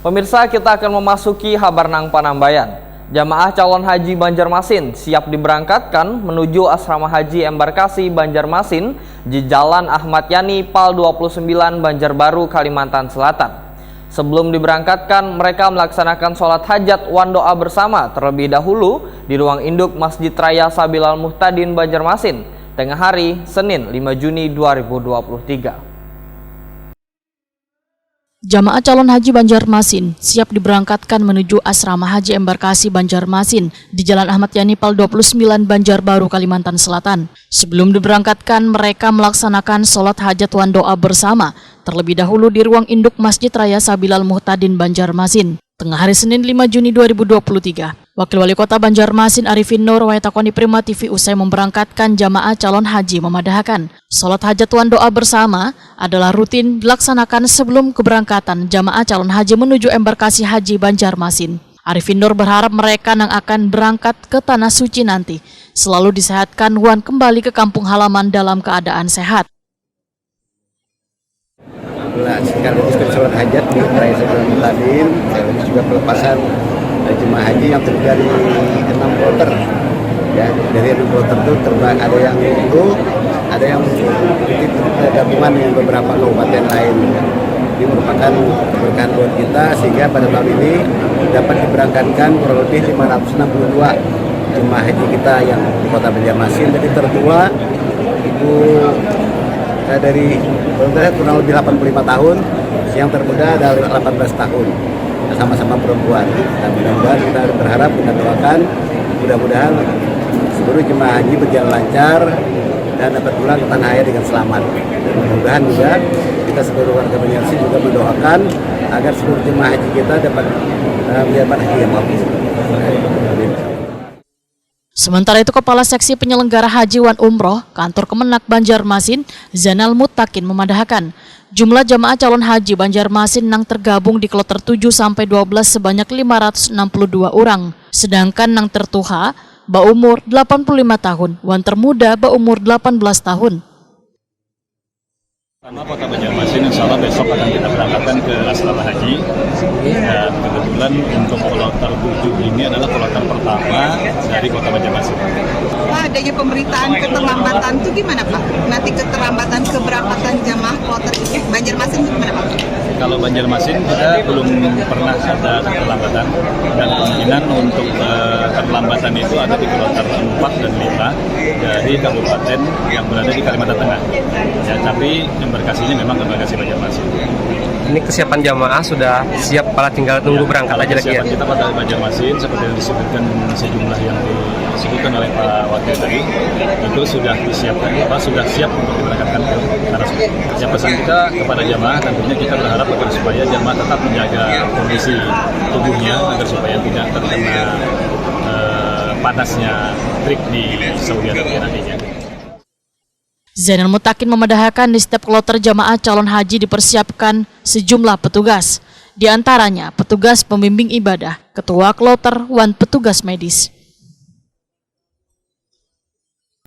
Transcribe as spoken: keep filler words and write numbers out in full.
Pemirsa, kita akan memasuki habar nang panambayan. Jamaah calon haji Banjarmasin siap diberangkatkan menuju Asrama Haji Embarkasi Banjarmasin di Jalan Ahmad Yani, Pal dua puluh sembilan, Banjarbaru, Kalimantan Selatan. Sebelum diberangkatkan, mereka melaksanakan sholat hajat wan doa bersama terlebih dahulu di ruang induk Masjid Raya Sabilal Muhtadin Banjarmasin, tengah hari, Senin, lima Juni dua ribu dua puluh tiga. Jamaah calon haji Banjarmasin siap diberangkatkan menuju Asrama Haji Embarkasi Banjarmasin di Jalan Ahmad Yani, Pal dua puluh sembilan, Banjarbaru, Kalimantan Selatan. Sebelum diberangkatkan, mereka melaksanakan sholat hajat wan doa bersama terlebih dahulu di ruang induk Masjid Raya Sabilal Muhtadin Banjarmasin, tengah hari Senin, lima Juni dua ribu dua puluh tiga. Wakil Wali Kota Banjarmasin, Arifin Nur, wayatakoni Prima T V usai memberangkatkan jamaah calon haji, memadahakan sholat hajat wan doa bersama adalah rutin dilaksanakan sebelum keberangkatan jamaah calon haji menuju embarkasi haji Banjarmasin. Arifin Nur berharap mereka nang akan berangkat ke Tanah Suci nanti selalu disehatkan wan kembali ke kampung halaman dalam keadaan sehat. Nah, sekaligus kan sholat hajat di Raya Sabilal Muhtadin, sekaligus juga pelepasan, eh, jemaah haji yang terdiri dari enam kloter. Ya, dari enam kloter itu terba-, ada yang itu, ada yang gabungan dengan beberapa kabupaten lain. Ini merupakan keberkahan buat kita, sehingga pada tahun ini dapat diberangkatkan kurang lebih lima ratus enam puluh dua jemaah haji kita yang di Kota Banjarmasin. Jadi tertua Ibu, eh, dari, kalau tidak salah, kurang lebih delapan puluh lima tahun, yang termuda ada delapan belas tahun, sama-sama perempuan. Dan mudah-mudahan kita berharap, kita doakan, mudah-mudahan seluruh jemaah haji berjalan lancar dan dapat pulang ke tanah air dengan selamat. Dan mudah-mudahan juga kita seluruh warga Banjarmasin juga mendoakan agar seluruh jemaah haji kita dapat, eh, menjalankan haji yang mabrur. Amin. Sementara itu, Kepala Seksi Penyelenggara Haji wan Umroh Kantor Kemenag Banjarmasin, Zainal Mutakin, memadahakan jumlah jamaah calon haji Banjarmasin nang tergabung di kloter tujuh sampai dua belas sebanyak lima ratus enam puluh dua urang, sedangkan nang tertuha baumur delapan puluh lima tahun wan termuda baumur delapan belas tahun. Pertama, Kota Banjarmasin insya Allah besok akan kita berangkatkan ke asrama haji. Dan kebetulan untuk kloter tujuh ini adalah kloter pertama dari Kota Banjarmasin. Pak, adanya pemberitaan keterlambatan itu gimana, Pak? Nanti keterlambatan keberangkatan jamaah kloter ini, Banjarmasin itu gimana, Pak? Kalau Banjarmasin kita belum pernah ada keterlambatan, dan kemungkinan untuk, eh, keterlambatan itu ada di kloter empat dan lima dari kabupaten yang berada di Kalimantan Tengah. Ya, tapi embarkasinya memang embarkasi Banjarmasin. Ini kesiapan jamaah sudah siap, pada tinggal tunggu berangkat aja lagi ya? Kesiapan kita pada Banjarmasin seperti yang disebutkan sejumlah yang disebutkan oleh Pak Wakil tadi, itu sudah disiapkan, apa, sudah siap untuk diberangkatkan ke Tanah Suci. Ya, pesan kita kepada jamaah, tentunya kita berharap agar supaya jamaah tetap menjaga kondisi tubuhnya agar supaya tidak terkena, eh, panasnya terik di Saudi Arabia nantinya. Zainal Mutakin memadahakan di setiap kloter jamaah calon haji dipersiapkan sejumlah petugas, di antaranya petugas pembimbing ibadah, ketua kloter, wan petugas medis.